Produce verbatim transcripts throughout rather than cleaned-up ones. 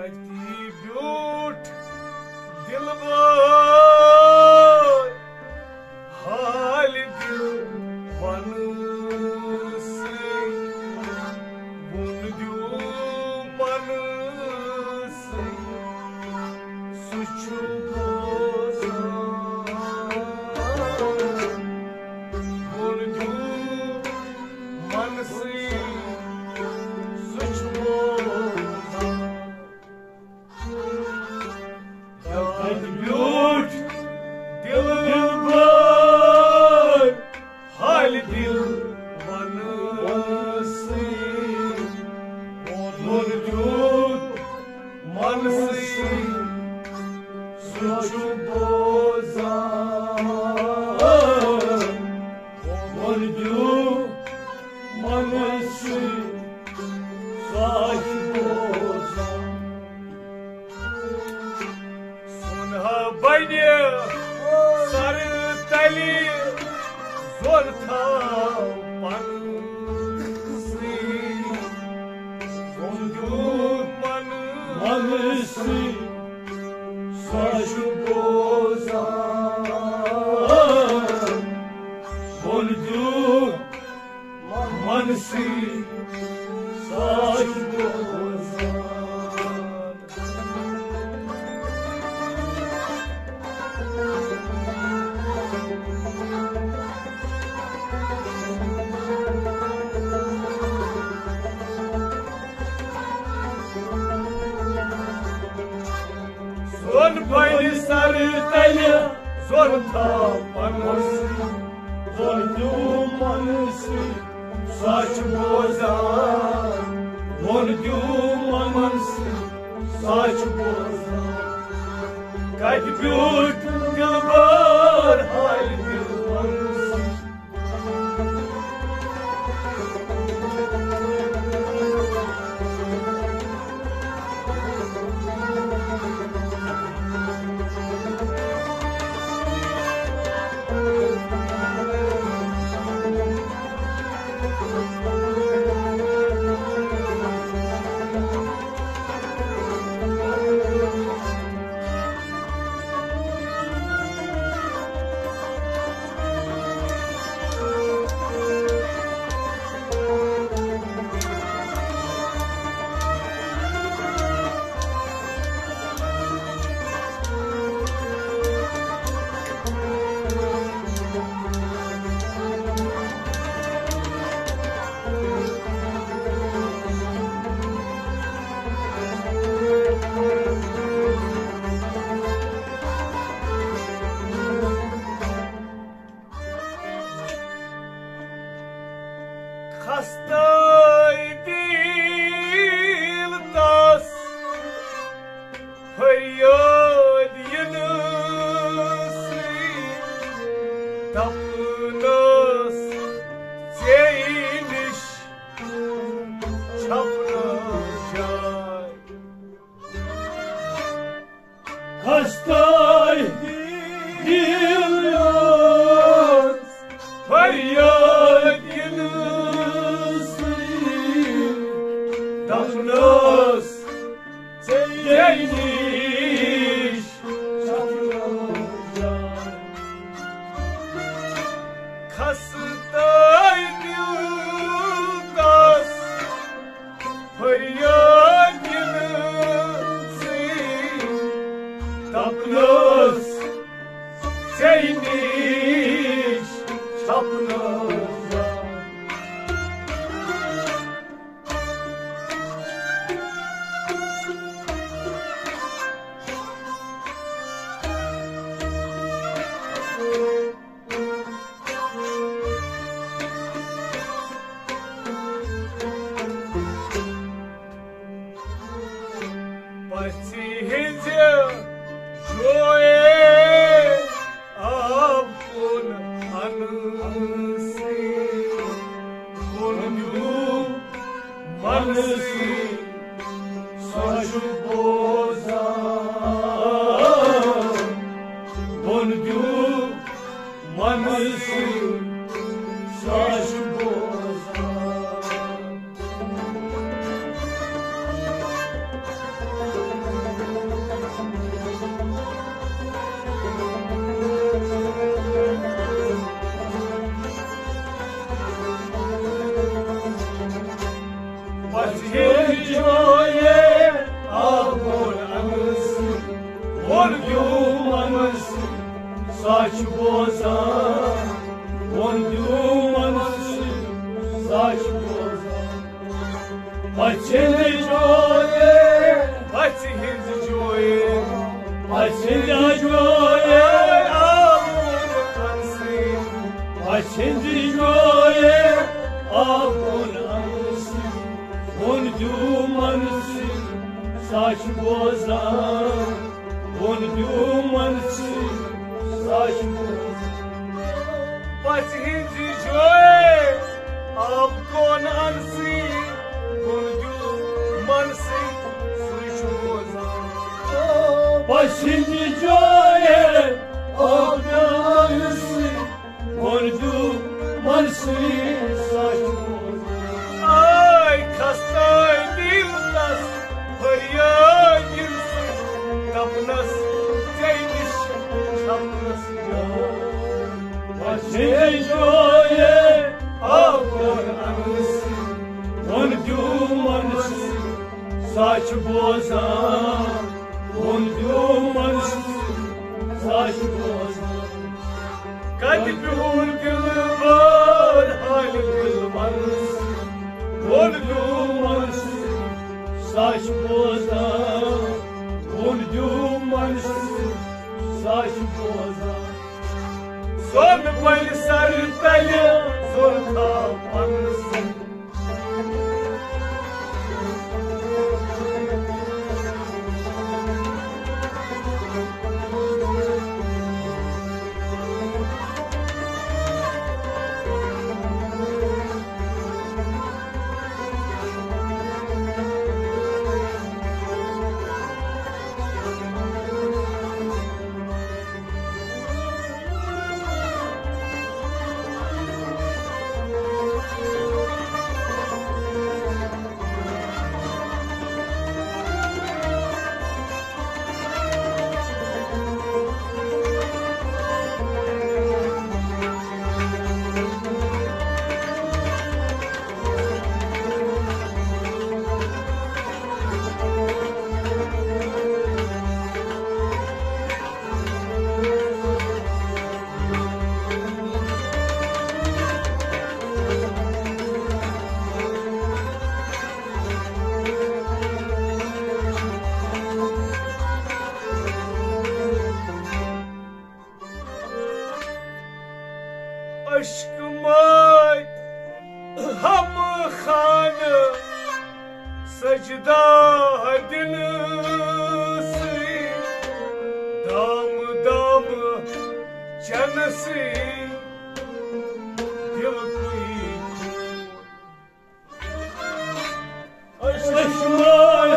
اتی بیوٗٹھ دِلبر حالہِ دِل ونہٕ سٕے، بۄن دیوٗ پنہٕ سٕے، سُہ چھُ بوزان۔ بۄن دیوٗ منہٕ سٕے، سُہ چھُ بوزان۔ یاد بیوٗٹھ دِلبر حالہِ دِل ونہٕ سٕے، بۄن دیوٗ منہٕ سٕے، سُہ چھُ بوزان۔ بۄن دیوٗ منہٕ سٕے، سُہ چھُ بوزان۔ سۄنہٕ بنہِ سرٕ تلہِ زۄر تھاو پنہٕ سٕے۔ بۄن دیوٗ منہٕ سٕے، سُہ چھُ بوزان۔ بۄن دیوٗ منہٕ سٕے، سُہ چھُ بوزان۔ سۄنہٕ بنہِ سرٕ تلہِ زۄر تھاو پنہٕ سٕے۔ بۄن دیوٗ منہٕ سٕے، سُہ چھُ بوزان۔ بۄن دیوٗ منہٕ سٕے، سُہ چھُ بوزان۔ کتہِ بیوٗٹھ دِلبر حالہِ دِل ونہٕ سٕے۔ خستہٕ دِل تس فریاد یِنہٕ سٕے، دپنس ژے نِش چھپنہٕ جاے۔ خستہٕ دِل اوس فریاد یِنہٕ سٕے، دپنس ژے نِش چھپنہٕ جاے۔ خستہٕ دِل تس فریاد یِنہٕ سٕے، دپنس ژے نِش چھپنہٕ جاے۔ پژھِ ہٕنٛزِ جویہِ آب کُن انہٕ سٕے، بۄن دیوٗ منہٕ سٕے، سُہ چھُ بوزان۔ بۄن دیوٗ منہٕ سٕے، سُہ چھُ بوزان۔ ہیٚچھویے آبُل انسہٕ، ووٚن دیُمنس سچ بوزان، ووٚن دیُمنس سچ بوزان۔ پژھِ ہٕنٛز جویے، پژھِ ہٕنٛز جویے، پژھِ ہٕنٛز جویے، آبُل انسہٕ، پژھِ ہٕنٛز جویے، آبُل انسہٕ۔ ووٚن دیُمنس سچ بوزان، ووٚن دیُمنس سچ بوزان۔ پژھِ ہٕنٛز جویے آب کون انسہٕ، ووٚن دیُمنس سچ بوزان۔ پژھِ ہٕنٛز جویے آب کون انسہٕ، ووٚن دیُمنس سچ بوزان۔ آے کھستٲے دیوتس فریٲدۍ سُنٛد دپنس، ژےٚ نِش چھپنس جان۔ پژھِ ہٕنٛز جویے آب کون انسہٕ، ووٚن دیُمنس سچ بوزان، ووٚن دیُمنس سچ بوزان۔ کتہِ پیوٚن دلبر حالہِ دلبرس، ووٚن دیُمنس سچ بوزان، ووٚن دیُمنس سچ بوزان۔ سۄن بلہِ سرٕ تلہِ سۄن تھاو پنس۔ عشق ماے ہم خانہ سجدہ دنسٕے، دام دام چنسٕے، دل کُے۔ عشق ماے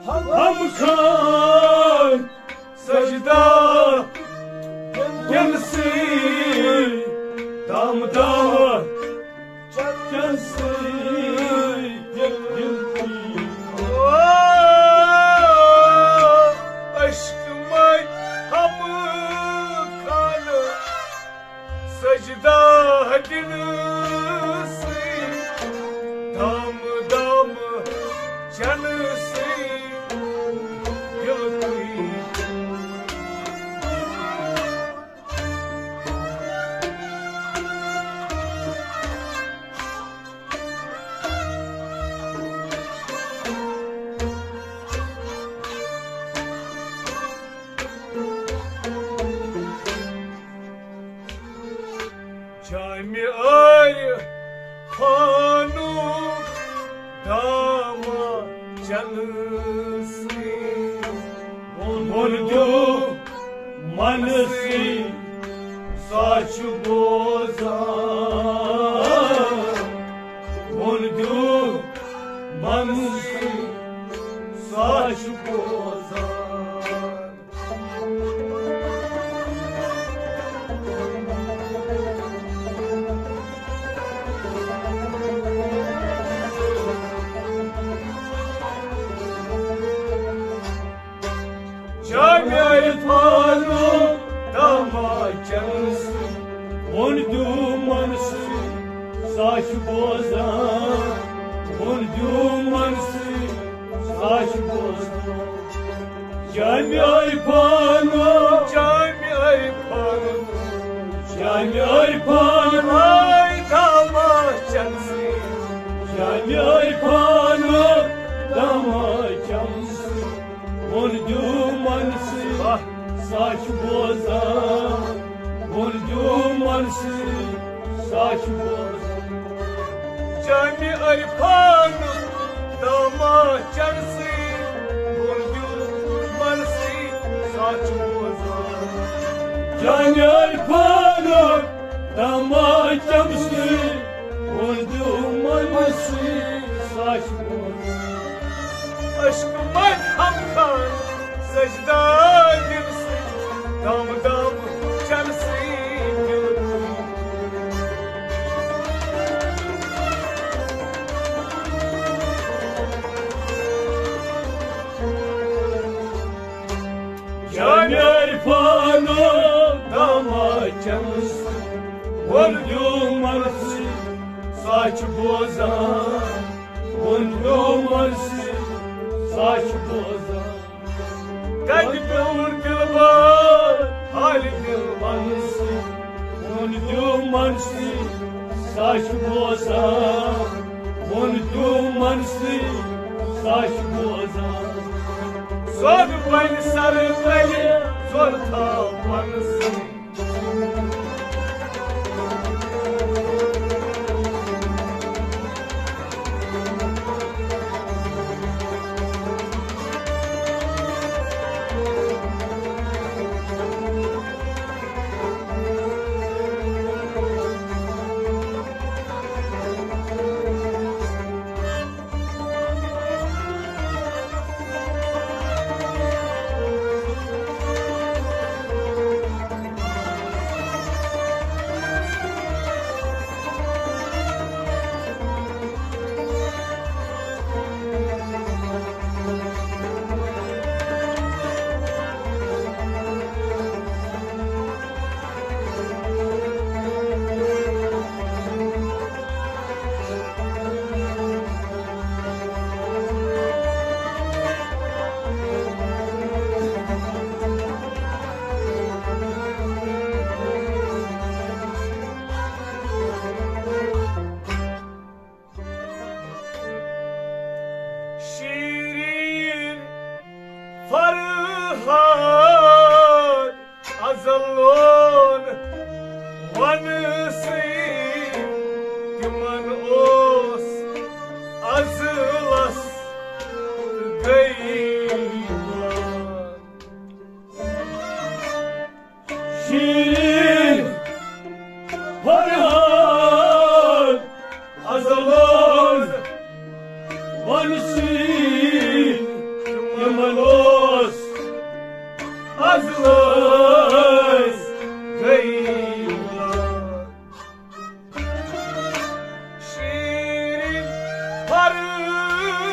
ہم خانہ سجدہ دنسٕے، دام دام چنسٕے، دل دل۔ عشق ماے ہم خانہ سجدہ دنسٕے، دام دام چنسٕے، دل کُے۔ جامِ عارفانُک دامہ چنسٕے، ووٚن دیُمنسٕے سچ بوزان، ووٚن دیُمنسٕے سچ بوزان۔ جامِ عارفانُک دامہ چنسٕے، ووٚن دیُمنسٕے سچ بوزان، ووٚن دیُم جامعہ عرفانُک، جامعہ عرفانُک، جامعہ عرفانُک، آے داماچن سۭتۍ۔ جامعہ عرفانُک داماچن سۭتۍ۔ ووٚن دیومن سۭتۍ، سُہ چھُ بوزان۔ ووٚن دیومن سۭتۍ، سُہ چھُ بوزان۔ جامعہ عرفانُک داماچن سۭتۍ، ووٚن دیومن سۭتۍ، سُہ چھُ بوزان۔ جامعہ عرفانُک داماچن سۭتۍ، ووٚن دیومن سۭتۍ، سُہ چھُ بوزان۔ عشق مذہب خان سجدہ دل سۭتۍ، دم دم چل سۭتۍ دل۔ جامعہ عرفانُک داماچن سۭتۍ، ووٚن دیومن سۭتۍ، سُہ چھُ بوزان۔ ووٚن دیومن سۭتۍ، سُہ چھُ بوزان۔ کتہِ پیوٚو دلبر حالہِ دلبر سۭتۍ؟ ووٚن دیومن سۭتۍ، سُہ چھُ بوزان۔ ووٚن دیومن سۭتۍ، سُہ چھُ بوزان۔ سۄد بنہِ سر تلہِ زور تھاو پن سۭتۍ۔ شیرین فرہاد ازلون ونسٕے، تِمن اوس ازلس گٔے۔ شیرین فرہاد ازلون ونسٕے، تِمن اوس ازلس گٔے۔ شیرین فرہاد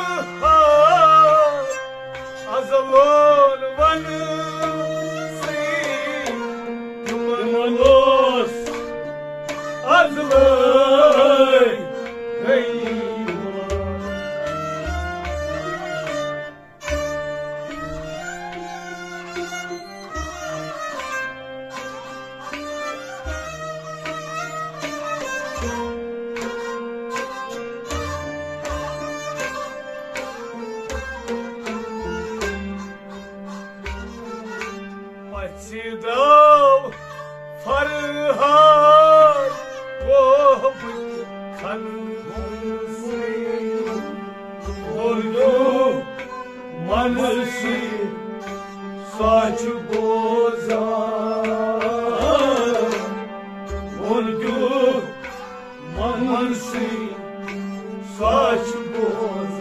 ازلون ونسٕے، تِمن اوس ازلے گٔے۔ پژھِ درٛاو فرہاد گوٚو کھنسٕے۔ ووٚن دیومن سۭتۍ، سُہ چھُ بوزان۔ ووٚن دیومن سۭتۍ، سُہ چھُ بوزان۔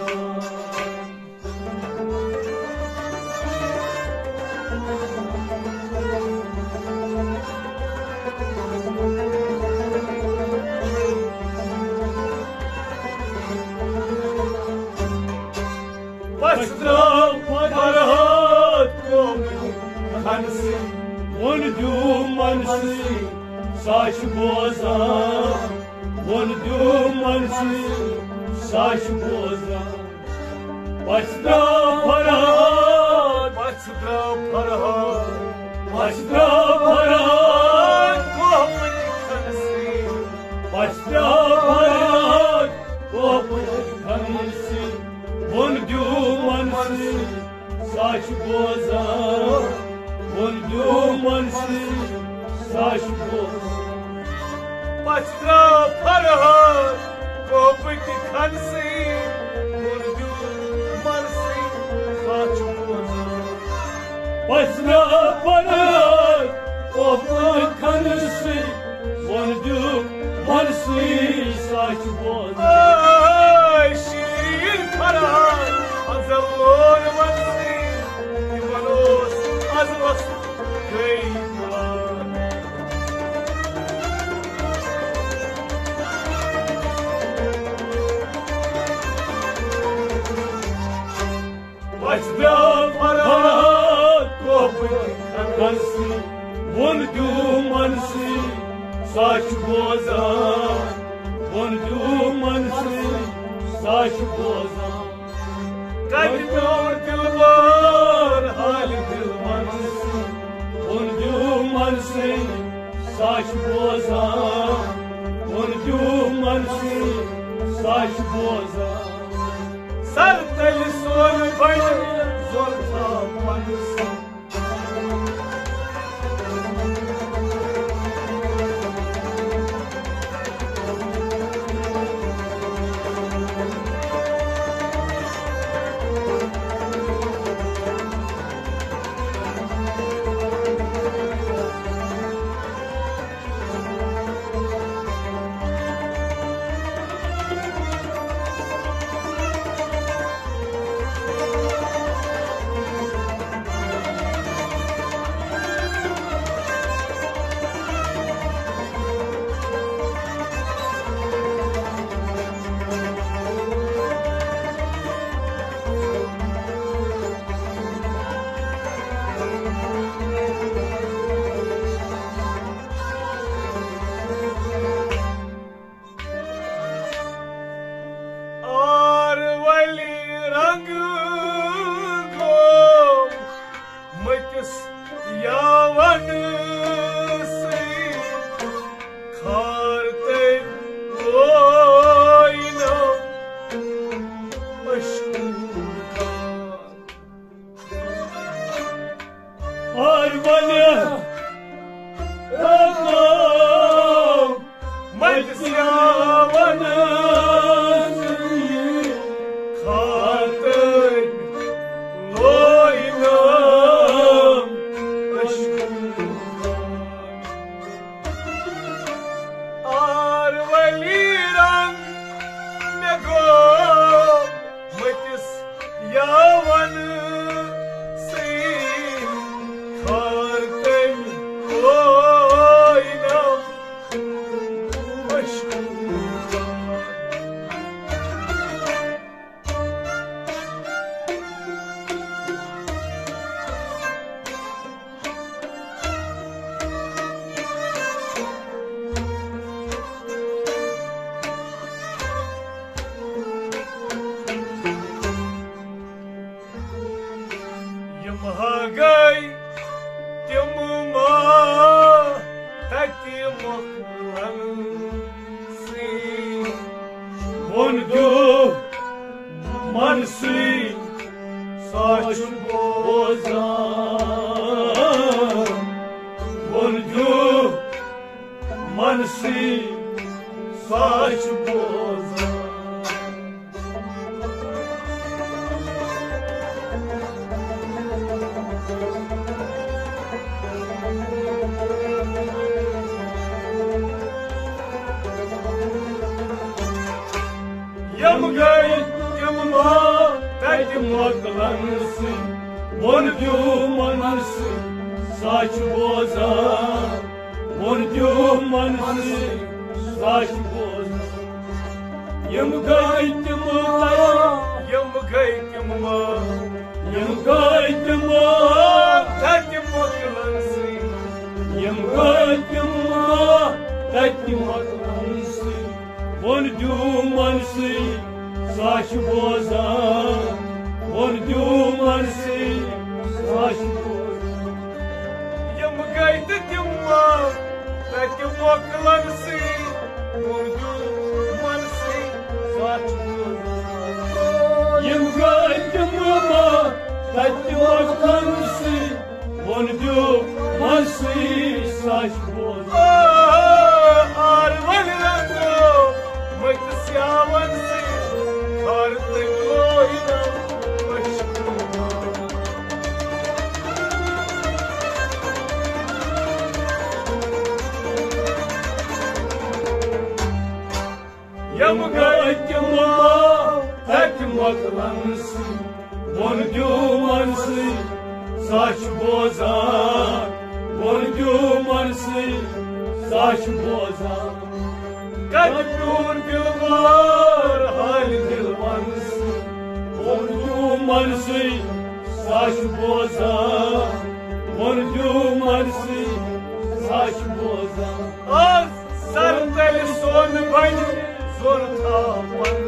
پژھِ درٛاو فرہاد گوٚو کھنسٕے، ووٚن دیومن سۭتۍ، سُہ چھُ بوزان۔ ووٚن دیومن سۭتۍ، سُہ چھُ بوزان۔ پژھِ درٛاو فرہاد، پژھِ درٛاو پَژھِ درٛاو فرہاد کوپٕچ کھنسٕے۔ پَژھِ درٛاو فرہاد کوپٕچ کھنسٕے۔ ووٚن دیوٗمن سٕے، سۄ چھِ بوزان۔ ووٚن دیوٗمن سٕے، سۄ چھِ بوزان۔ پَژھِ درٛاو فرہاد کوپٕچ کھنسٕے۔ ووٚن دیوٗمن سٕے، سۄ چھِ بوزان۔ پَژھِ درٛاو فرہاد کوپٕچ کھنسٕے۔ ووٚن دیوٗمن سٕے، سۄ چھِ بوزان۔ اے شیٖر فرہاد، از لون ونسٕے، تِمن اوس از وسُن گٔے بار۔ پَژھِ درٛاو فرہاد کوپٕچ کھنسٕے۔ ووٚن دیوٗمن سٕے، سۄ چھِ بوزان۔ ووٚن دیوٗمن سٕے، سۄ چھِ بوزان۔ کَتہِ پیوٚو دِلبر حالہِ دِلبر سٕے؟ ووٚن دیوٗمن سٕے، سۄ چھِ بوزان۔ ووٚن دیوٗمن سٕے، سۄ چھِ بوزان۔ سر تلہِ سۄن بنہِ زۄر تھاو پنسٕے۔ آرولی رنگ گوٚو مٔتِس یاون سۭتۍ، خار تٔمۍ لوے نہٕ اشکوٗل خار۔ آرولی رنگ گوٚو مٔتِس یاون سۭتۍ، خار تٔمۍ لوے نہٕ اشکوٗل خار۔ آرولی رنگ مےٚ گوٚو مٔتِس یاون سۭتۍ، خار تٔمۍ لوے نہٕ اشکوٗل خار۔ یِم ہا گٔے تِم ما تَتہِ مۄکلن سٕے۔ ووٚن دیوٗمن سٕے، سۄ چھِ بوزان۔ ووٚن دیوٗمن سٕے، سۄ چھِ بوزان۔ یِم گٔے تِم ما تَتہِ مۄکلن سٕے، ووٚن دیوٗمن سٕے، سۄ چھِ بوزان۔ ووٚن دیوٗمن سٕے، سۄ چھِ بوزان۔ یِم گٔے تِم، یِم گٔے تِم ما، یِم گٔے تِم ما تَتہِ مۄکلن سٕے۔ یِم گٔے تِم ما تَتہِ مۄکلن سٕے۔ ووٚن دیوٗمن سٕے، سۄ چھِ بوزان۔ ووٚن دیوٗمن سٕے، سۄ چھِ بوزان۔ یِم مۄکلن سٕے، موٗجوٗب منسٕے، سۄ چھِ بوزان۔ یِم گٔے تِم ما تَتہِ مۄکلن سٕے، ووٚن دیو منسٕے، سۄ چھِ بوزان۔ آ، آر وَلہِ رنٛگو مٔتۍ سیاوَن سٕے، خار تٔمۍ لوے نہ أچھ۔ یِم گٔے تِم ما تَتہِ مۄکلن سٕے، ووٚن دیو منسٕے، سۄ چھِ بوزان، ووٚن دیو منسٕے، سۄ چھِ بوزان۔ کتہِ پیوٚن دِلوار حالہِ دِلوَن سۭتۍ؟ ووٚن دیو منسٕے، سۄ چھِ بوزان۔ ووٚن دیو منسٕے، سۄ چھِ بوزان۔ آز سر تلہِ سۄن بنہِ زور تھاوان۔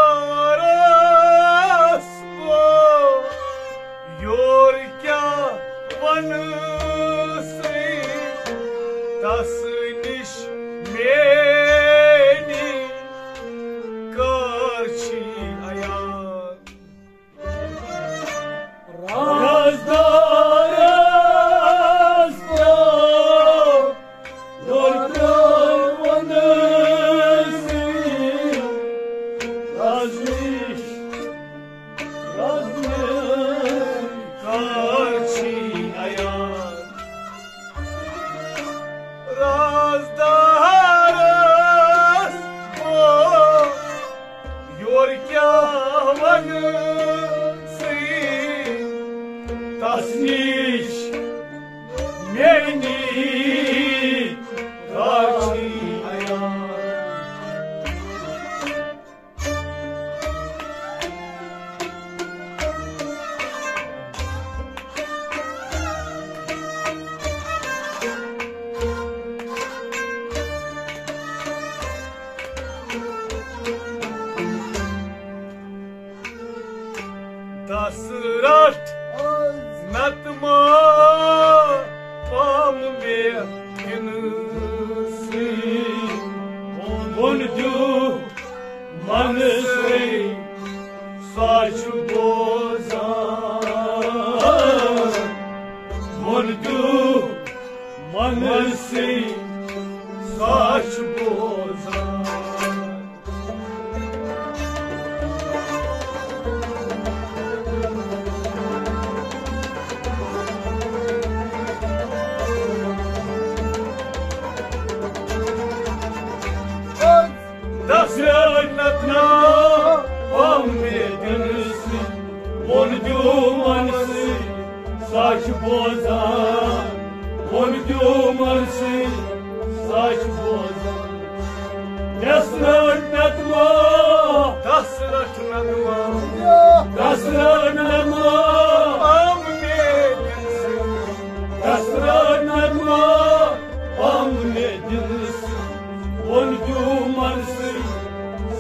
رازدارس گوٚو یور کیٛاہ ونہٕ سٕے، تس نِش میٛٲنی کار چھی عیان۔ رازدارس پیوٚو لۄکٹیو ونہٕ سٕے، رازنِش، رازنِش کار چھی عیان۔ رازدارس گوٚو یور کیٛاہ ونہٕ سٕے، تس نِش میٛٲنی کار چھی عیان۔ دسرٹھ نتہٕ ما پام مےٚ دِنہٕ سٕے، ووٚن دیو منسٕے، سۄ چھِ بوزان۔ ووٚن دیو منسٕے، سۄ چھِ بوزان۔ دسرٹھ نتہٕ ما پام مےٚ دِنہٕ سٕے، ووٚن دیو منسٕے، سۄ چھِ بوزان۔ ووٚن دیو منسٕے، سۄ چھِ بوزان۔ دسرٹھ نتہٕ ما، دسرٹھ نتہٕ ما، دسرٹھ نتہٕ ما پام مےٚ دِنہٕ سٕے، دسرٹھ نتہٕ ما پام مےٚ دِنہٕ سٕے، ووٚن دیو منسٕے،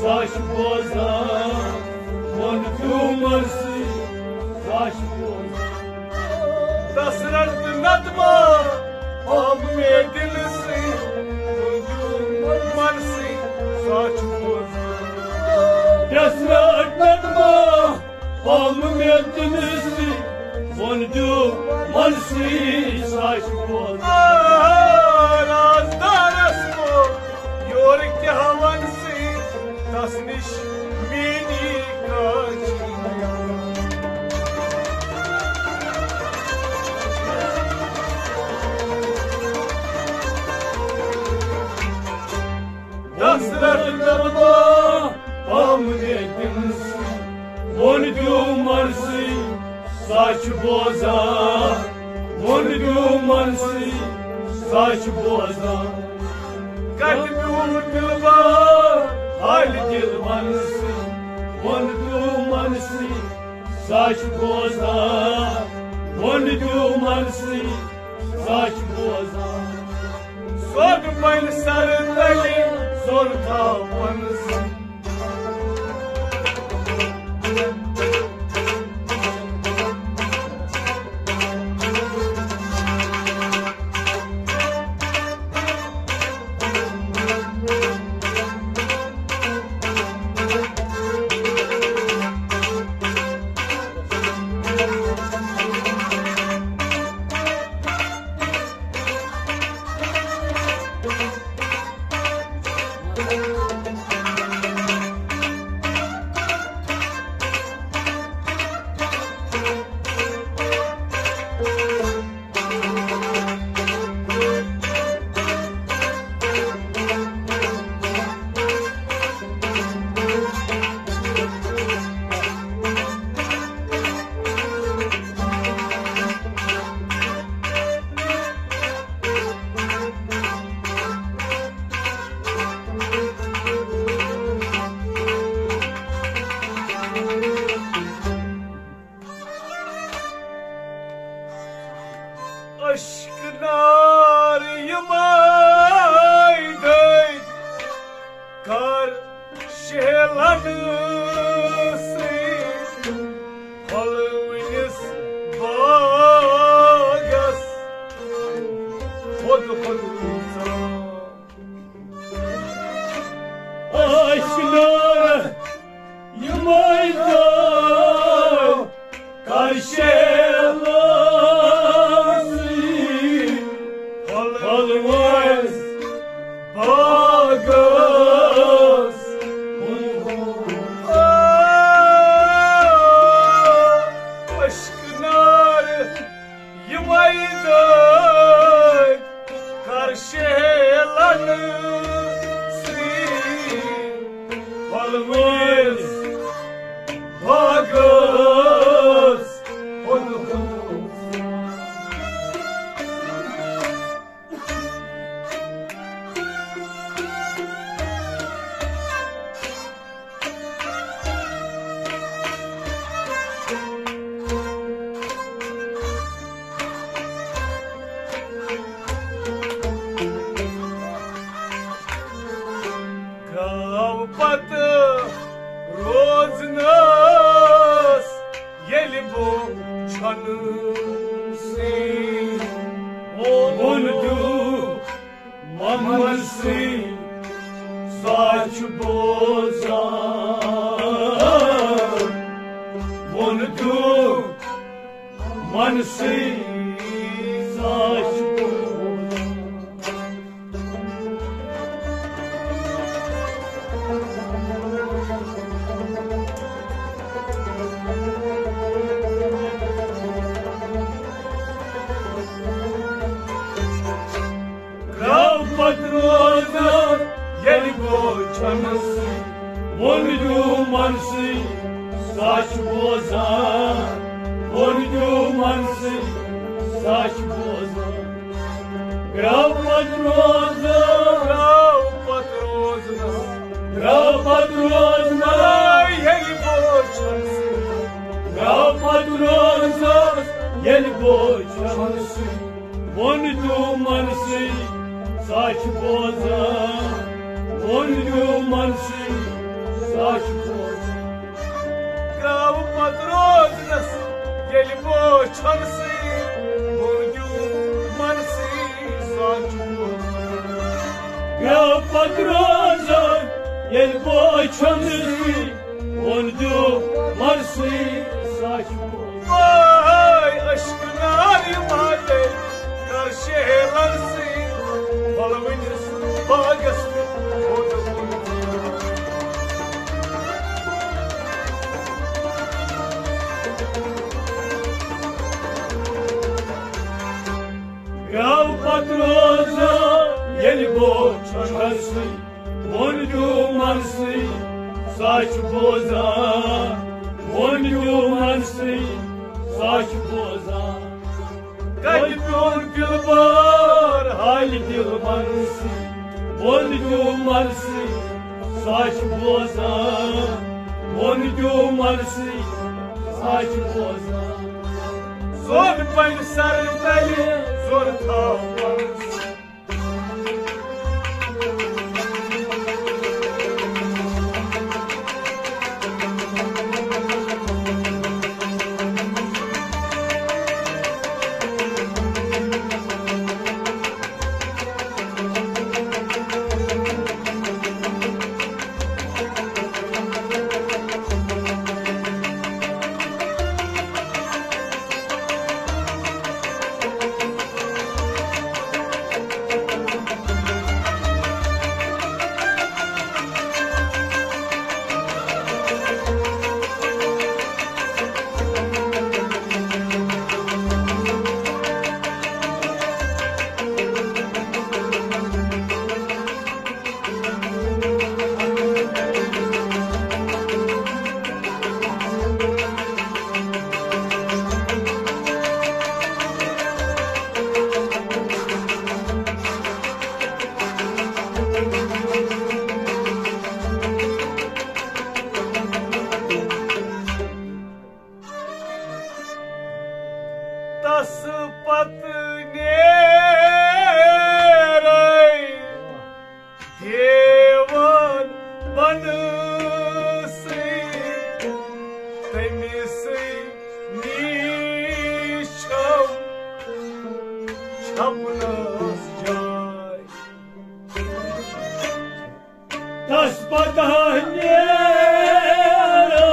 سۄ چھِ بوزان۔ ووٚن دیو منسٕے، سۄ چھِ بوزان۔ دسرٹھ نتہٕ ما پام مےٚ تٔمِس تہِ ووٚن دیوٗمن سٕے سچ بوزان۔ رازدارس ووٚن یورٕ کیٛاہ ونسٕے، تس نِش میٛٲنی کاجی۔ دسرت دبا پام دے تٔمِس، ووٚن دیوٗمن سٕے سچ بوزان، ووٚن دیوٗمن سٕے سچ بوزان۔ کتہِ میون دلبر حالہِ دل ونسٕے، ووٚن دیوٗمن سٕے سچ بوزان، ووٚن دیوٗمن سٕے سچ بوزان۔ سۄد بنہِ سر تلہِ زۄن تھاونس۔ اشک نار یمے دٔدۍ کر شہلن سۭتۍ پھۄلوٕنِس باغس خود خود ژاو۔ اشک نار یمے دٔدۍ کر شہلن سۭتۍ پھۄلوٕنِس باغس۔ اشک نار یمے دٔدۍ کر شہلن سۭتۍ پھۄلوٕنِس باغس۔ گاو پتہٕ روزنس ییٚلہِ بہٕ چھۄنسٕے ووٚن دیوٗمن سٕے سچ بوزان، ووٚن دیوٗمن سٕے سچ بوزان۔ گاو پتہٕ روزان ییٚلہِ بہٕ چھۄنسٕے، ووٚن دیوٗمن سٕے سچ بوزان، ووٚن دیوٗمن سٕے سچ بوزان۔ گرٛاو پتہٕ روزنس، گرٛاو پتہٕ روزنس، گرٛاو پتہٕ روزنس، ییٚلہِ بہٕ چھۄنسٕے، گرٛاو پتہٕ روزنس، ییٚلہِ بہٕ چھۄنسٕے، ووٚن دیوٗمن سٕے سچ بوزان، ووٚن دیوٗمن سٕے سچ بوزان۔ گرٛاو پتہٕ روزنس ییٚلہِ بہٕ چھۄنسٕے، ووٚن دیوٗمن سٕے سچ بوزان۔ گرٛاو پتہٕ روزنس ییٚلہِ بہٕ چھۄنسٕے، ووٚن دیوٗمن سٕے واے عشق نارِ ماتے، کر شہلن سۭتۍ پھۄلوٕنِس باغس منٛز پھۄلوٕنۍ۔ گاو پتہٕ روزان ییٚلہِ بوچھن سۭتۍ، ووٚن دیُمن سۭتۍ، سۄ چھِ بوزان۔ ووٚن دیُمن سۭتۍ، سۄ چھِ بوزان۔ کتہِ پیوٚن دلبر حالہِ دلبر سۭتۍ، ووٚن دیُمن سۭتۍ، سۄ چھِ بوزان۔ ووٚن دیُمن سۭتۍ، سۄ چھِ بوزان۔ زوٚن پنہِ سرٕ تلہِ، زوٚن تھاو پنس۔ تس پتہٕ نیرے دیوان بنسٕے، تٔمِسٕے نِش چھَم چھپنَس جاے۔ تس پتہٕ نیرے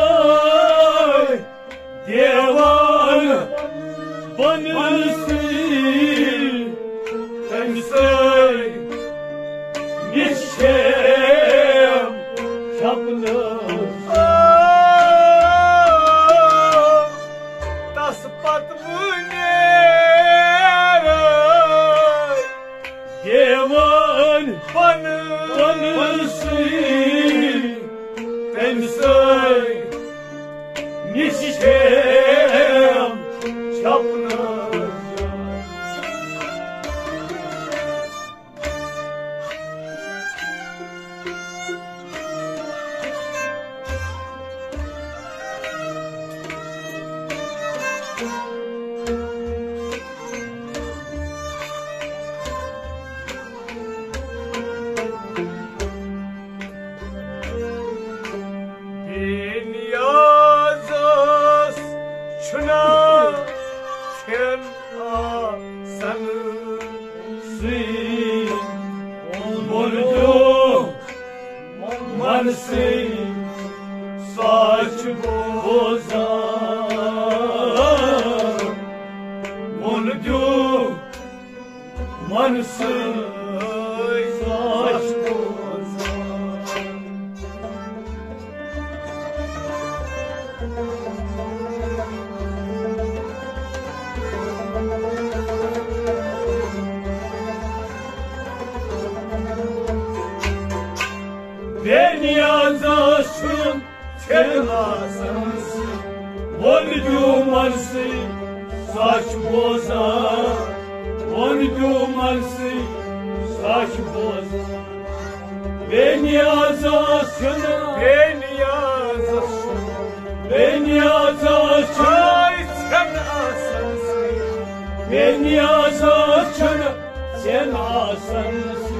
دیوان بنسٕے، تٔمۍ سٕے نِش چھَم چھپنَس۔ تس پتہٕ بہٕ نیرے دیوان بنسٕے، تٔمۍ سٕے نِش چھَم چھپنَس۔ بے نیازس چھُنہٕ کھٮ۪ن آسان سۭتۍ، ووٚن دیومن سۭتۍ، سۄ چھِ بوزان۔ ووٚن دیو منسوٗخ۔ بے نیازس چھُنہٕ کھٮ۪ن آسان سۭتۍ، ووٚن دیومن سۭتۍ، سۄ چھِ بوزان۔ ووٚن دیومن سۭتۍ، سۄ چھِ بوزان۔ بے نیازس چھُنہٕ، بے نیازس چھُنہٕ، بے نیازس چھُنہٕ کھٮ۪ن آسان سۭتۍ، بے نیازس چھُنہٕ کھٮ۪ن آسان سۭتۍ۔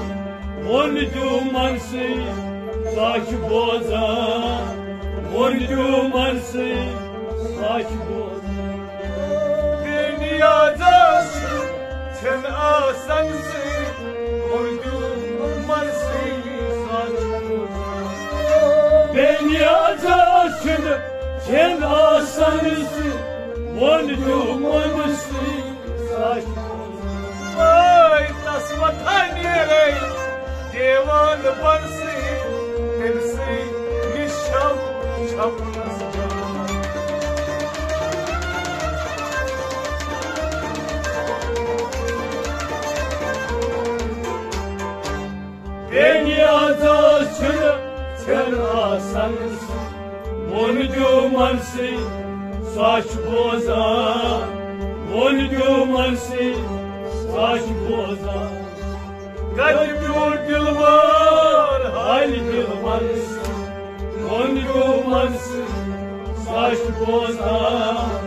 ووٚن دیومن سۭتۍ، سۄ چھِ بوزان۔ ووٚن دیومن سۭتۍ، سۄ چھِ بوزان۔ بے نیازس چھُنہٕ کھٮ۪ن آسان سۭتۍ، ووٚن دیومن سۭتۍ، سۄ چھِ بوزان۔ بے نیازس چھُنہٕ ہٮ۪ن آسن سُہ وۄن دیُمن سٕے سچ۔ وٲے تس وۄتھان نیرے دیوان بنسٕے، تٔمۍ سٕے نِش چھَم چھَپنَس جان۔ بے نیازا چھُنہٕ ژھٮ۪ن آسان سُہ، وۄن دیُمن سٕے سچ بوزان، وۄن دیُمن سٕے سچ بوزان۔ کتہِ پیوٚو دلوار حالہِ دلوَن سۭتۍ؟ وۄن دیُمن سٕے سچ بوزان،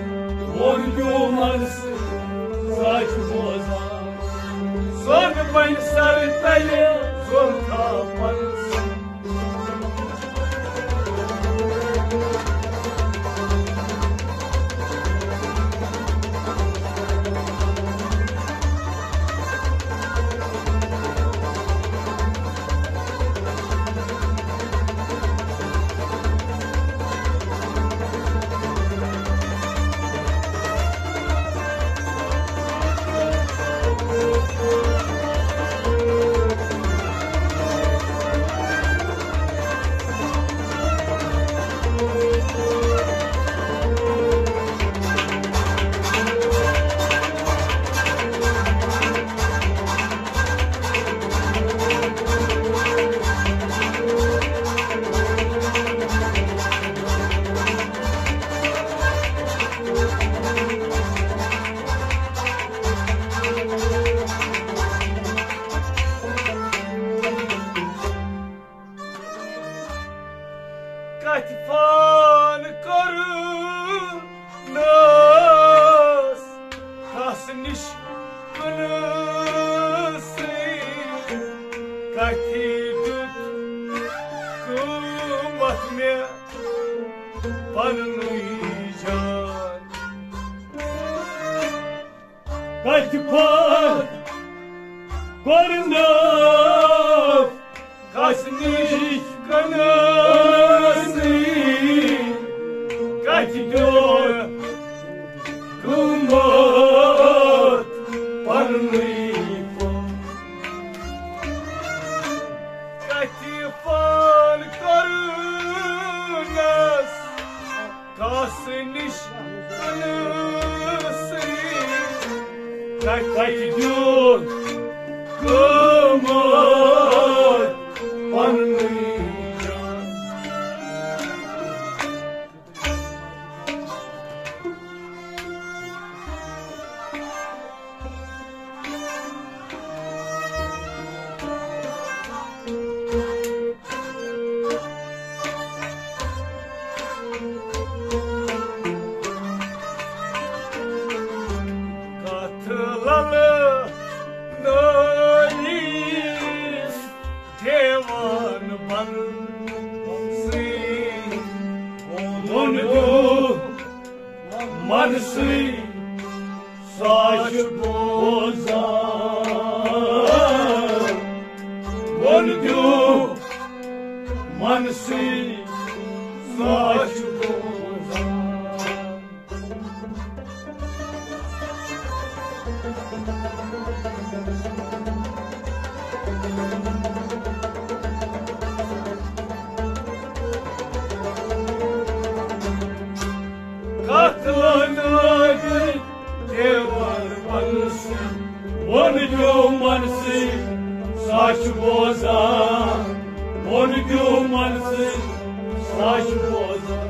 وۄن دیُمن سٕے سچ بوزان۔ زوٚن بنہِ سرٕ تلہِ، زوٚن تھاو پنسہٕ۔ کتھِ فون کوٚرنس کس نِش کُنسٕے، کتھِ دیُت قۭمتھ مےٚ پننُے جان۔ کتھِ فون کوٚرنس کس نِش کُنسٕے، کتھِ دیُت قۭمتھ پننُے پان۔ کتھِ فون کوٚرنس کس نِش کُنسٕے، کتھِ دیُت قۭمتھ پننُے جان۔ کتھ للہٕ نٲیِس دیوان بنسٕے، وۄن دیُمن سٕے سچ بوزان، وۄن دیُمن سٕے سچ بوزان۔ کتھ لٲنٲوِتھ دیوار بنسٕے، وۄن دیُمن سٕے سچ بوزان، وۄن دیُمن سٕے سچ بوزان۔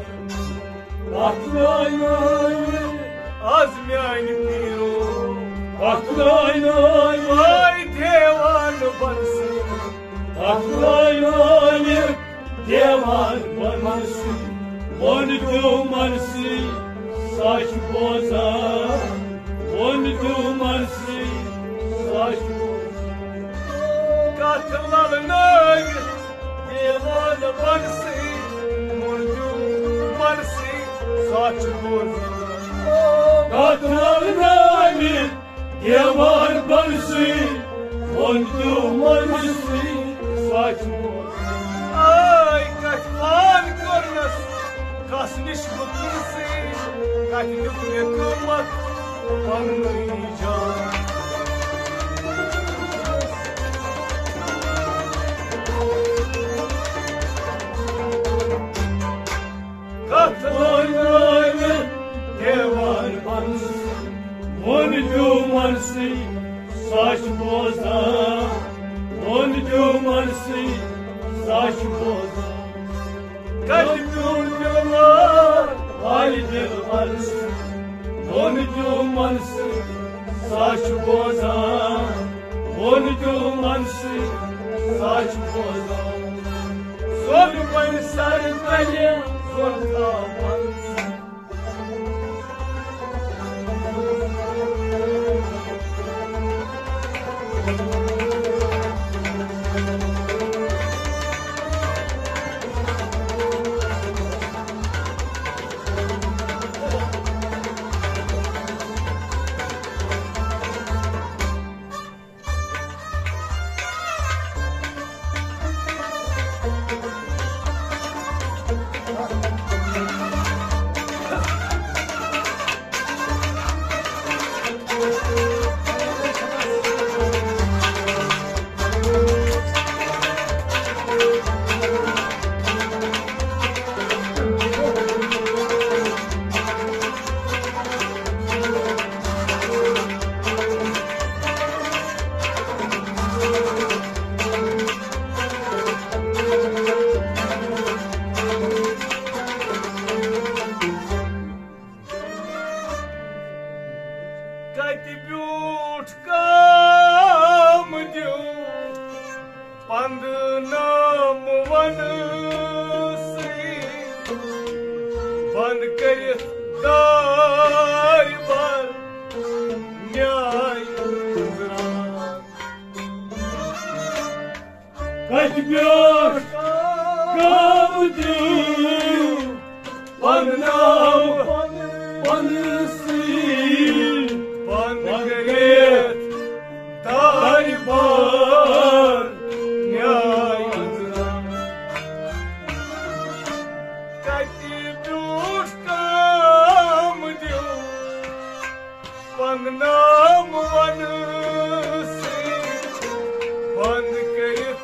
کتھ لٲنٲوِتھ از میانہِ پیٖرو، کتھ لٲنٲوِتھ دیوار بنسٕے، کتھ لٲنٲوِتھ دیوار بنسٕے، وۄن دیُمن سٕے سچ بوزان، وۄن دیُمن سٕے سچ بوزان۔ کتھ للنٲوِتھ دیوان بنسٕے، وۄن دیُمن سٕے سچ بوزان۔ کتھ للنٲوِتھ دیوان بنسٕے، وۄن دیُمن سٕے سچ بوزان۔ آے کتھِ فون کوٚرنس کس نِش وُترسٕے، کتہِ دیُت مےٚ قۭمتھ پننُے جان؟ کتھ لٲنٲوِتھ دیوان پنس، ووٚن دیو منسٕے، سچ بوزان، ووٚن دیو منسٕے، سچ بوزان۔ کتہِ پیوٚن پیوٚن حالہِ دِل منسٕے، ووٚن دیو منسٕے، سچ بوزان، ووٚن دیو منسٕے، سچ بوزان۔ زوٚن وۄنۍ سر تلہِ، زوٚن تھاو منسٕے۔ کتہِ بیوٗٹھ کام دیُن، پنٛد نام ونسٕے، بنٛد کٔرِتھ دارِ بار نیاے گُزران۔ کتہِ بیوٗٹھ کام دیُن، پنٛد نام ونسٕے، بنٛد کٔرِتھ دارِ بار نیاے گُزران۔ کتہِ بیوٗٹھ کام دیُن، پنٛد نام ونسٕے، بنٛد کٔرِتھ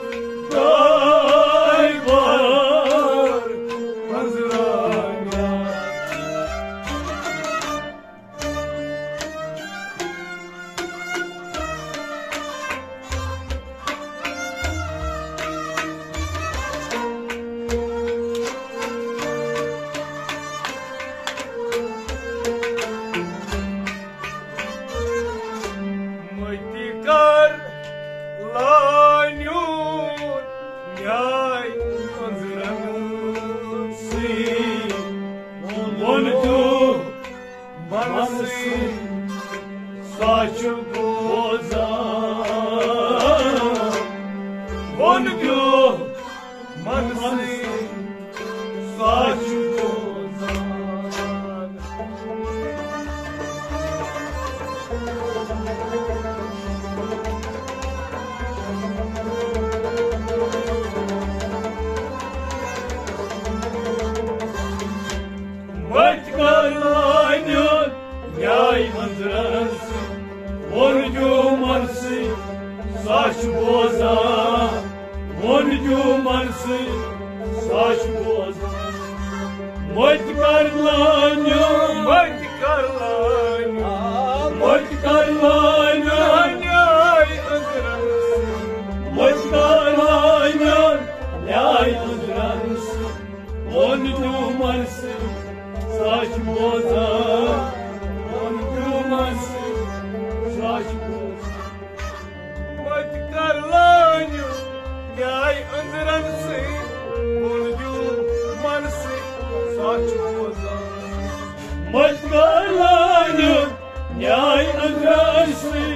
دارِ بار گُزران۔ مٔتۍ کر لٲنیُن نیاے أنٛزرن سٕے، ووٚن دیُت منسٕے، سۄ چھِ بوزان۔ ووٚن دیُت منسٕے، سۄ چھِ بوزان۔ مٔتۍ کر لٲنیُن نیاے أنٛزرن سٕے، ووٚن دیُت منسٕے، سۄ چھِ بوزان۔ ووٚن دیُت منسٕے، سۄ چھِ بوزان۔ مٔتۍ کر لٲنیُن، مٔتۍ کر لٲنیُن، مٔتۍ کر لٲنیُن نیاے أنٛزرن سٕے، مٔتۍ کر لٲنیُن نیاے أنٛزرن سٕے۔ ووٚن دیُت منسٕے، سۄ چھِ بوزان۔ ووٚن دیُت منسٕے، سۄ چھِ بوزان۔ مٔتۍ کر لٲنیُن نیاے أنٛزرن سٕے، ووٚن دیُت منسٕے، سۄ چھِ بوزان۔ مٔتۍ کر لٲنیُن نیاے أنٛزرن سٕے،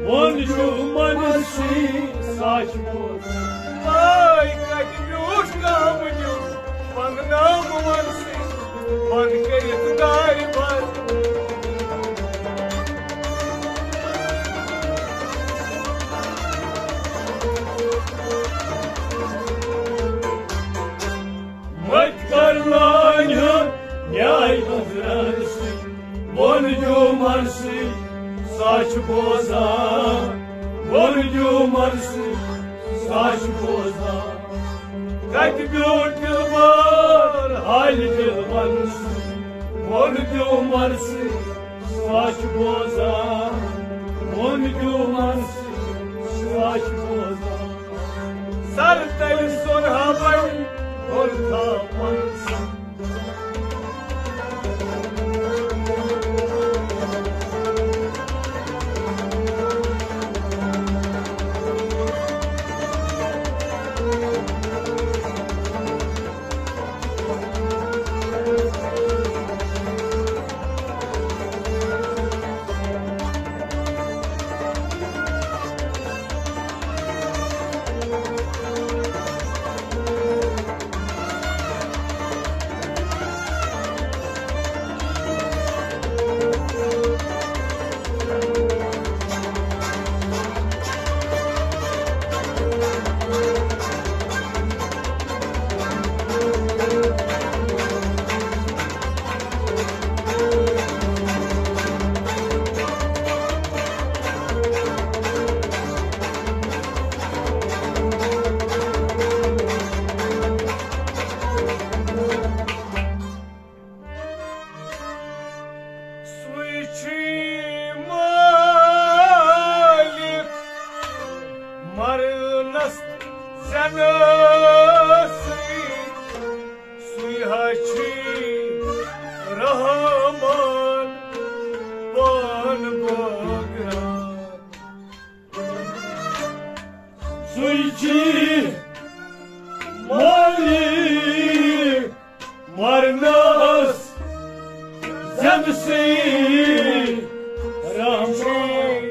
ووٚن دیُت منسٕے، سۄ چھِ بوزان۔ آے کتہِ بیوٗٹھ کام دیُن، پنٛد نام ونسٕے، بنٛد کٔرِتھ دارِ بار۔ مٔتۍ کر لٲنیُن ووٚن دیومن سٕے، سۄ چھِ بوزان۔ ووٚن دیومن سٕے، سۄ چھِ بوزان۔ کتہِ بیوٗٹھ دِلبر حالہِ دِلبرن سٕے؟ ووٚن دیومن سٕے، سۄ چھِ بوزان۔ ووٚن دیومن سٕے، سۄ چھِ بوزان۔ سر تلہِ سۄن ہاوٕنۍ، ہُر تھاوُن۔ سُے چھُے مٲلِک مرنس زینسٕے، سُے ہا چھُے رحمان پان بٲگراوان۔ سُے چھُے مٲلِک مرنس زینسٕے، رحمان،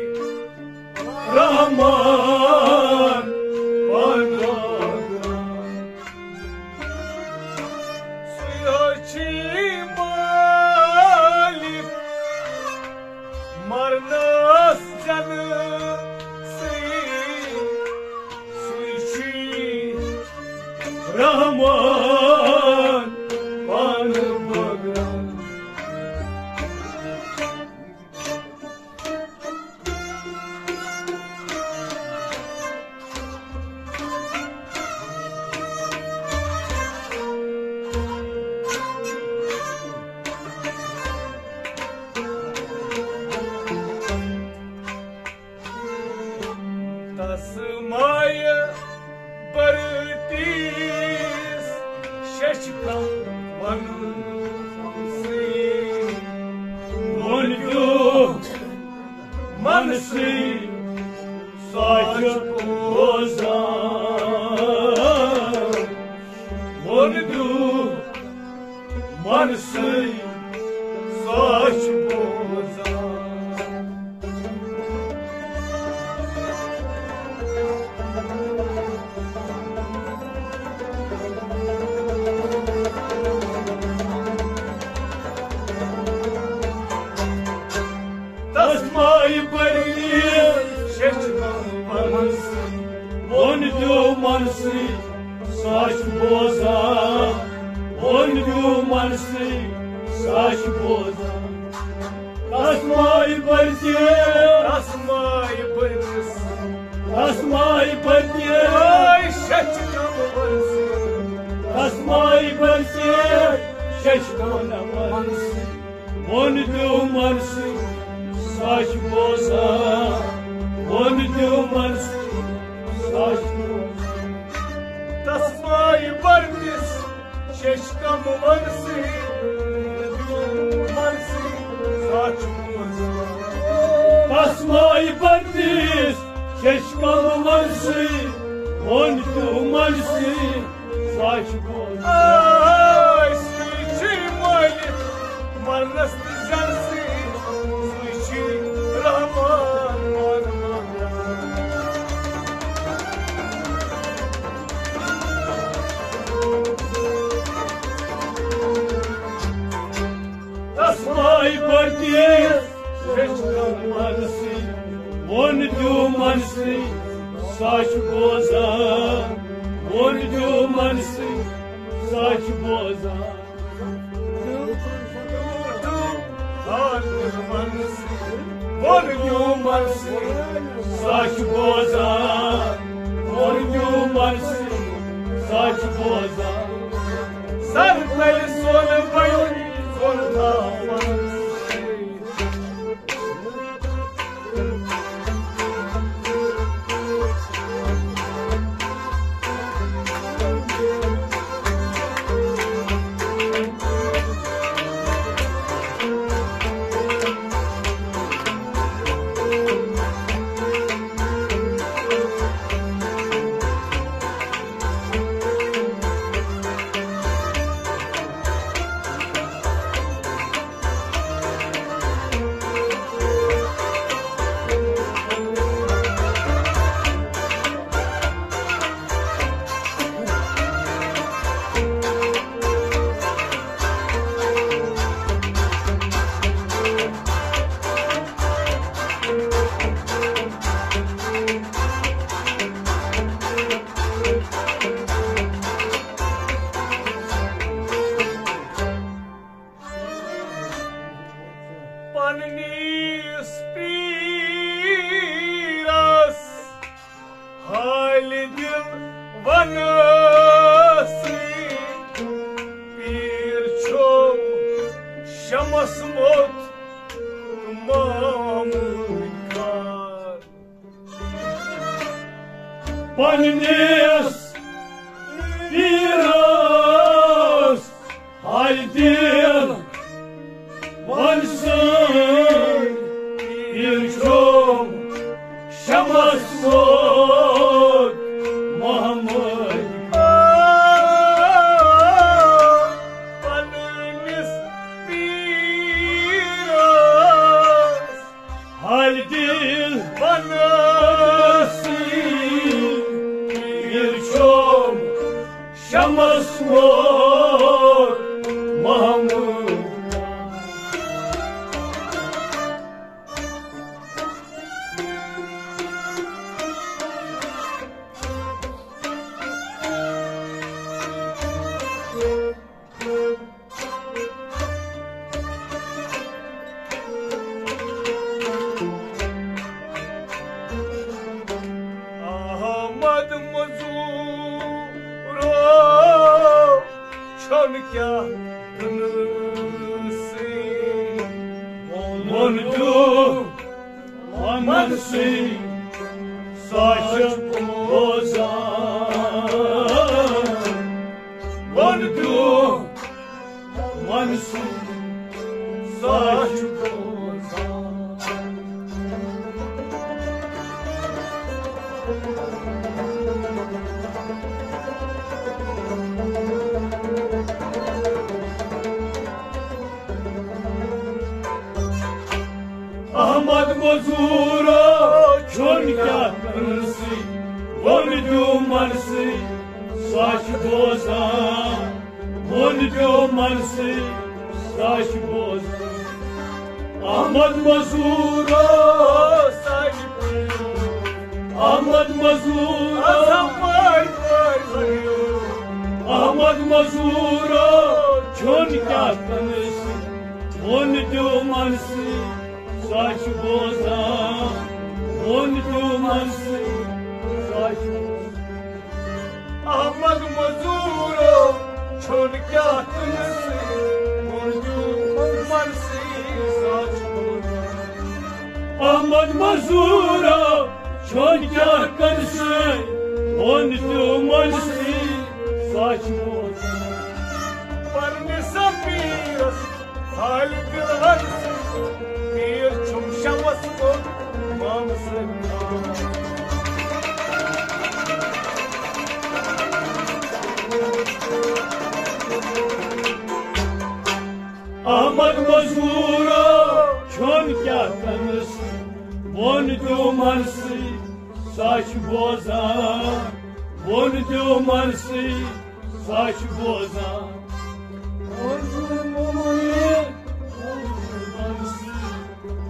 رحمان پناہ۔ سُے چھُے مٲلِک مرنس زینسٕے، سُے چھُے رحمان پانہٕ بٲگراوان۔ تس مایہِ بٔرتِس ششکم ونسٕے، ووٚن دیومن سٕے، سۄ چھِ بوزان۔ ووٚن دیومن سٕے، سۄ چھِ بوزان۔ تس مایہِ بٔرتِس ششکم ونسٕے، ووٚن دیومن سٕے، سۄ چھِ بوزان۔ ووٚن دیومن سٕے، سۄ چھِ بوزان۔ تس مایہِ بٔرتِس، تس مایہِ بٔرتِس، تس مایہِ بٔرتِس، اے ششکم ونسٕے۔ تس مایہِ بٔرتِس ششکم ونسٕے، ووٚن دیومن سٕے، سۄ چھِ بوزان۔ ووٚن دیومن سٕے، سۄ چھِ بوزان۔ تس مایہِ بٔرتِس ششکم ونسٕے، ونسٕے، سۄ چھِ بوزان۔ تس مایہِ بٔرتِس ششکم ونسٕے، ووٚن دیومن سٕے، سۄ چھِ بوزان۔ آے، سُے چھُے مٲلِک مرنس تہٕ زینسٕے، سُے چھُے رحمان، رحمان۔ تس مایہِ بٔرتِس ششکم ونسٕے، ووٚن دیومن سٕے، سۄ چھِ بوزان۔ ووٚن دیومن سٕے، سۄ چھِ بوزان۔ ووٚن دیوٗمن سۭتۍ، سۄ چھِ بوزان۔ ووٚن دیوٗمن سۭتۍ، سۄ چھِ بوزان۔ سر تلہِ سۄن بنہِ، سۄن تھاوان۔ پننِس پیٖرس حالہِ دِل ونہٕ سٕے۔ پیٖر چھوم شمس موٚت تہٕ محمود خان۔ پننِس پیٖرس حالہِ دِل ون سٕے۔ پیٖر چھوم شمس موٚت محمود۔ پننِس پیٖرس حالہِ دِل ونہٕ سٕے۔ پیٖر چھوم شمس موٚت محمود۔ احمد مزورو چھُنہٕ کیٛاہ کٲنٛسہِ۔ ووٚن دیوٗمن سٕے، سۄ چھِ بوزان۔ ووٚن دیوٗمن سٕے، سۄ چھِ بوزان۔ احمد مزورو چھُنہٕ کیٛاہ کٲنٛسہِ، ووٚن دیوٗمن سٕے، سۄ چھِ بوزان۔ ووٚن دیوٗمن سٕے، سۄ چھِ بوزان۔ احمد مزورو، احمد مزورو، احمد مزورو چھُنہٕ کیٛاہ کٲنٛسہِ، ووٚن دیوٗمن سٕے، سۄ چھِ بوزان۔ ووٚن دیوٗمن سٕے، سۄ چھِ بوزان۔ احمد مزورو چھُنہٕ کیٛاہ کٲنٛسہِ، ووٚن دیوٗمن سٕے، سۄ چھِ بوزان۔ احمد مزورو چھُنہٕ کیٛاہ کٲنٛسہِ، ووٚن دیوٗمن سٕے، سۄ چھِ بوزان۔ پننِس پیٖرس حالہِ دِل ون سٕے، پیٖر چھُم شمس گوٚو مامہٕ سٕنٛدۍ۔ احمد مزورو چھُنہٕ کیٛاہ کٲنٛسہِ، ووٚن دیوٗمن سٕے، سۄ چھِ بوزان۔ ووٚن دیوٗمن سٕے، سۄ چھِ بوزان۔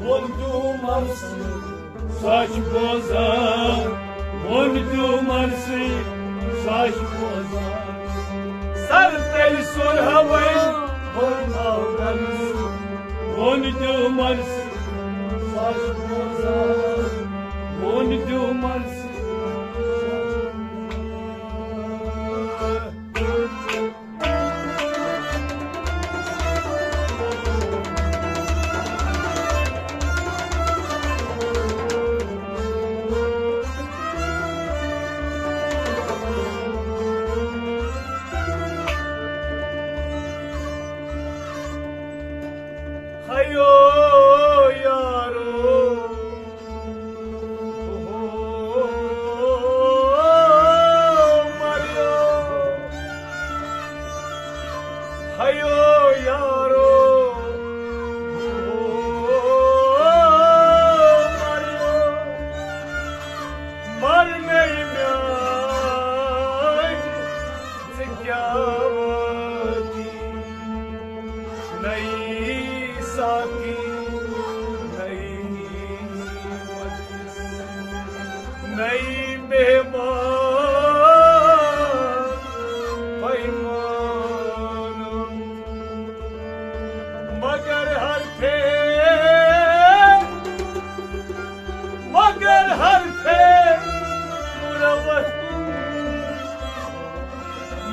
ووٚن دیوٗمن سٕے، سۄ چھِ بوزان۔ ووٚن دیوٗمن سٕے، سۄ چھِ بوزان۔ سر تیٚلہِ سۄن ہاوٕنۍ، ووٚن دیوٗمن سٕے۔ بوزان، بۄن دیو مرثی۔ ہیو یارو، ہو مریو، ہیو یارو، ہو مریو، مرنے میانہِ ژٕ کیٛاہ وٲتی؟ نئی ساقی، نئی مجلس، نئی مہمان پیمانہٕ۔ مگر حرفے، مگر حرفے مروت،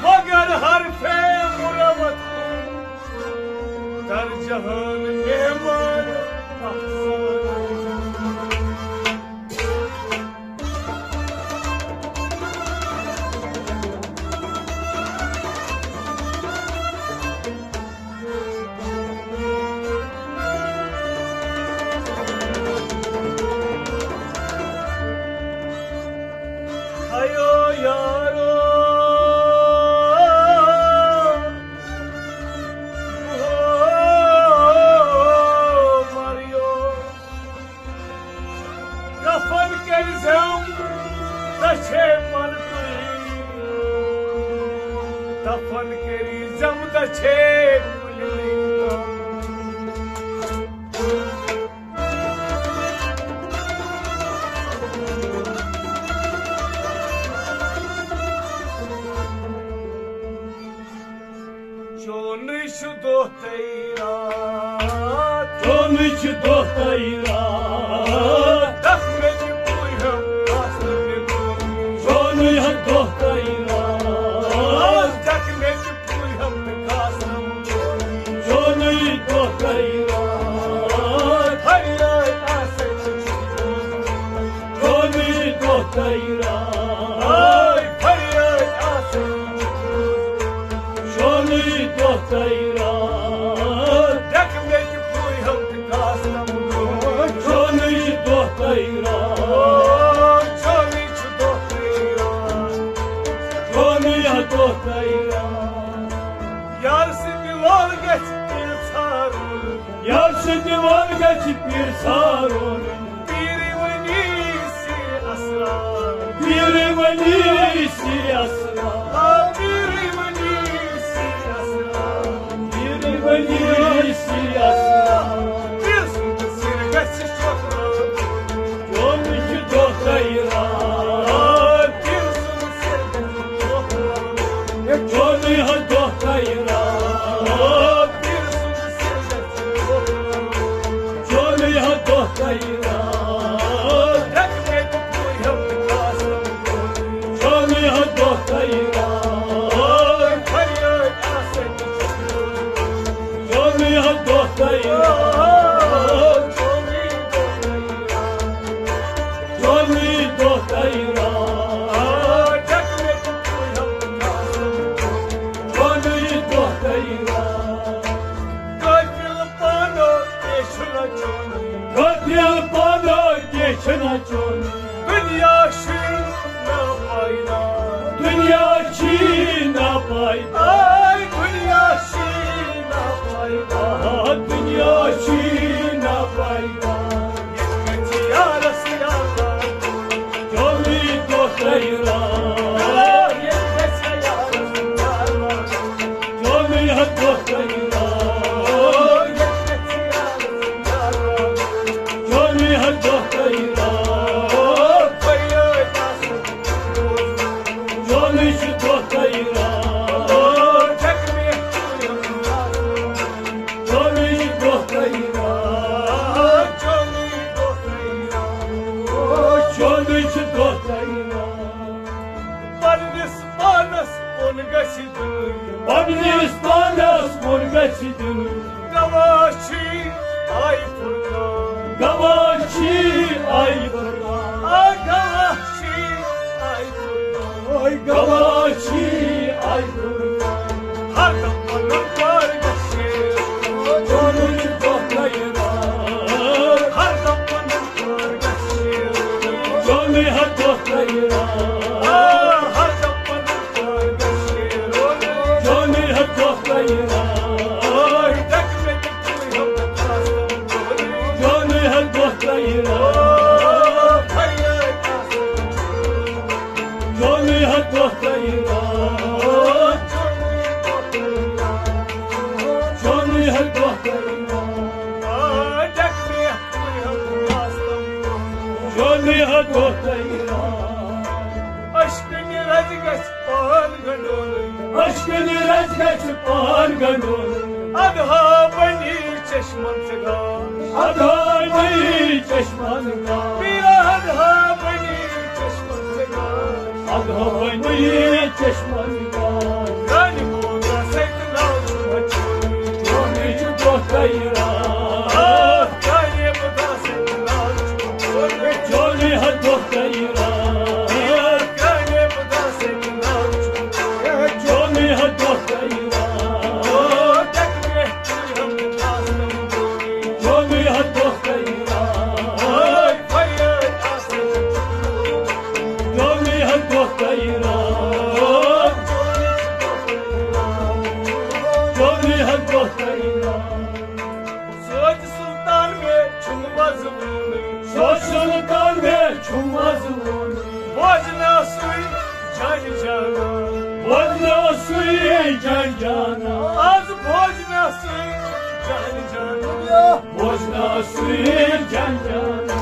مگر حرفے مروت، در جہان مہمان افسانہٕ۔ ہیو یارو، ہو مریو، کفن کٔرۍ زٮ۪م دٔچھے پن تُلۍ۔ کفن کٔرۍ زٮ۪م دٔچھے تُلۍ۔ چونٕے چھُ دۄہ تہٕ راتھ، چونٕے چھُ دۄہ تہٕ راتھ۔ ڈکھ مےٚ چھِ پُیہِ ہم آسنہٕ مےٚ گوٚمُت۔ چونٕے ہا دۄہ تہٕ راتھ۔ ڈکھ مےٚ چھِ پُیہِ ہم تہٕ آسنہٕ مےٚ گوٚمُت۔ چونٕے دۄہ تہٕ راتھ۔ فریاد آسے چھُ چونٕے دۄہ تہٕ راتھ۔ آے فریاد آسے۔ چونٕے دۄہ تہٕ راتھ۔ ڈکھ مےٚ چھِ پُیہِ ہم تہٕ آسنہٕ مےٚ گوٚمُت۔ چونٕے دۄہ تہٕ راتھ۔ چونٕے چھُ دۄہ تہٕ راتھ۔ چونٕے ہا دۄہ تہٕ راتھ۔ یار سٕنٛدِ لول گژھِ پیٖر ژھارُن۔ یار سٕنٛدِ لول گژھِ پیٖر ژھارُن۔ پیٖرِ ؤنی سی اسرار۔ پیٖرِ ؤنی سی اسرار۔ آ، پیٖرِ ؤنی سی اسرار۔ پیٖرِ ؤنی سی اسرار۔ پیٖر سُنٛد سِر گژھِ شۄکھراوُن۔ چونٕے چھُ دۄہ تہٕ راتھ۔ پیٖر سُنٛد سِر گژھِ شۄکھراوُن۔ چونٕے ہا دۄہ تہٕ راتھ۔ پیٖر سُنٛد سِر گژھِ شۄکھراوُن۔ چونٕے ہا دۄہ تہٕ راتھ۔ ڈکھ مےٚ چھِ پُیہِ ہم تہٕ آسنہٕ مےٚ گوٚمُت۔ چونٕے ہا دۄہ تہٕ راتھ۔ فریاد آسے چھُ چونٕے ہا دۄہ تہٕ راتھ۔ چونٕے دۄہ تہٕ راتھ۔ چونٕے دۄہ تہٕ راتھ۔ قٲفِل پانہٕ تہِ چھُنہٕ چونٕے۔ قٲفِل پانہٕ تہِ چھُنہٕ چونٕے۔ دُنیا چھُے ناپایدار۔ دُنیا چھُے ناپایدار۔ آے دُنیا چھُے ناپایدار۔ آ، دُنیا چھُے ناپایدار۔ ییٚتہِ گژھِ یارس یار۔ چونٕے دۄہ تہٕ راتھ۔ ییٚتہِ گژھِ یارس یار۔ چونٕے ہا دۄہ تہٕ راتھ۔ ییٚتہِ گژھِ یارس یار۔ چونٕے ہا دۄہ تہٕ راتھ۔ گواہ چھی آز برونٛہہ۔ ہر دم پنُن کار گژھِ، چونُے چھُ دۄہ تیار۔ ہر دم پنُن کار گژھِ، چونُے ہا دۄہ تیار۔ آ، ہر دم پنُن کار گژھِ، چونُے ہا دۄہ تیار۔ ڈکمے تہِ چونُے ہا دۄہ تیار۔ چونُے ہا دۄہ تیار۔ چونُے ہا دۄہ تیار۔ چونُے ہا دۄہ تیار۔ اشکنہِ رزِ گژھِ پان گنڈولٕے۔ اشکنہِ رزِ گژھِ پان گنڈولٕے۔ ادہا بنی چشمن ژےٚ گاش۔ ادہا بنی چشمن گاش۔ پیرا ادہا بنی چشمن ژےٚ گاش۔ ادہا بنی چشمن گاش۔ رانہِ مولا سۭتۍ ناو چھُ مےٚ چونُے۔ چونُے چھُ دۄہ تیار۔ رانہِ مولا سۭتۍ ناو چھُ مےٚ چونُے۔ چونُے ہا دۄہ تیار۔ رانہِ مولا سۭتۍ ناو چھُ مےٚ چونُے۔ چونُے ہا دۄہ تیار۔ چونُے ہا دۄہ تیار۔ چونُے ہا دۄہ تیار۔ چونُے ہا دۄہ تیار۔ سوچ سلطان مےٚ چھُم وۄزلومُت۔ سوچ سلطان مےٚ چھُم وۄزلومُت۔ بوزنہٕ سُے جان جانا۔ بوزنہٕ سُے جان جانا۔ آز بوزنہٕ سُے جان جانا۔ بوزنہٕ سُے جان جانا۔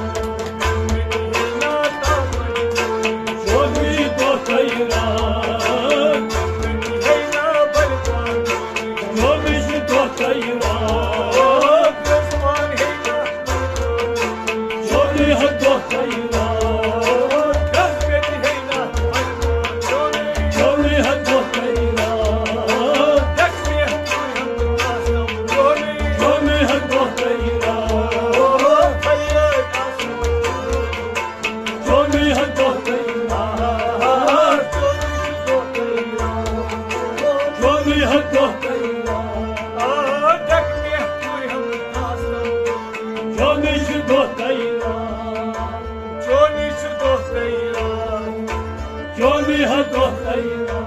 چونُے دۄہ تیار۔ چونُے دۄہ تیار۔ چونُے ہا دۄہ تیار۔ چونُے ہا دۄہ تیار۔ چونُے ہا دۄہ تیار۔ چونُے ہا دۄہ تیار۔ چونُے ہا دۄہ تیار۔ چونُے چھُ دۄہ تیار۔ چونُے چھُ دۄہ تیار۔ چونُے ہا دۄہ تیار۔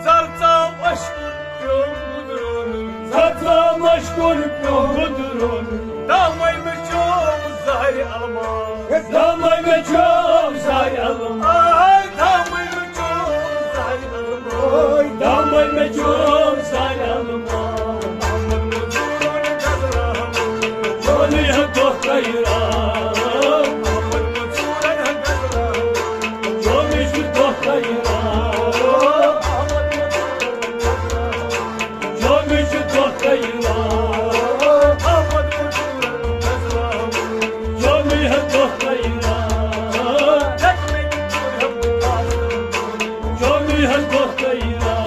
زر ژاو اشکُن پیوم گُدرونُے۔ زر ژاو اشکُن پیوم گُدرونُے۔ دامے مےٚ چوم زہرِ الماس۔ دامے مےٚ چوم زہرِ الماس۔ آے دامے مےٚ چوم زہرِ الماس۔ دامے مےٚ چوم زہرِ الماس۔ چونُے ہا دۄہ تیار۔ چونُے چھُ دۄہ تیار۔ چونُے چھُ دۄہ تیار۔ چونُے ہا دۄہ تیار۔ چونُے ہا دۄہ تیار۔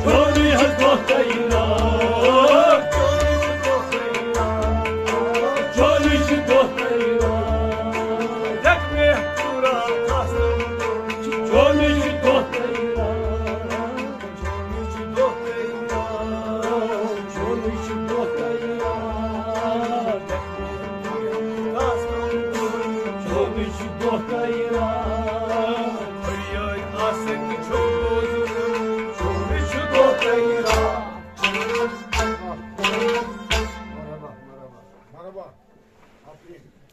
چونُے ہا دۄہ تیار۔ چونُے چھُ دۄہ تیار۔ چونُے چھُ دۄہ تیار۔ چونُے چھُ دۄہ تیار۔ چونُے چھُ دۄہ تیار۔ چونُے چھُ دۄہ تیار۔ فریاد آسن چھُ بوزُن۔ چونُے چھُ دۄہ تیار۔ مرحبا، مرحبا، مرحبا۔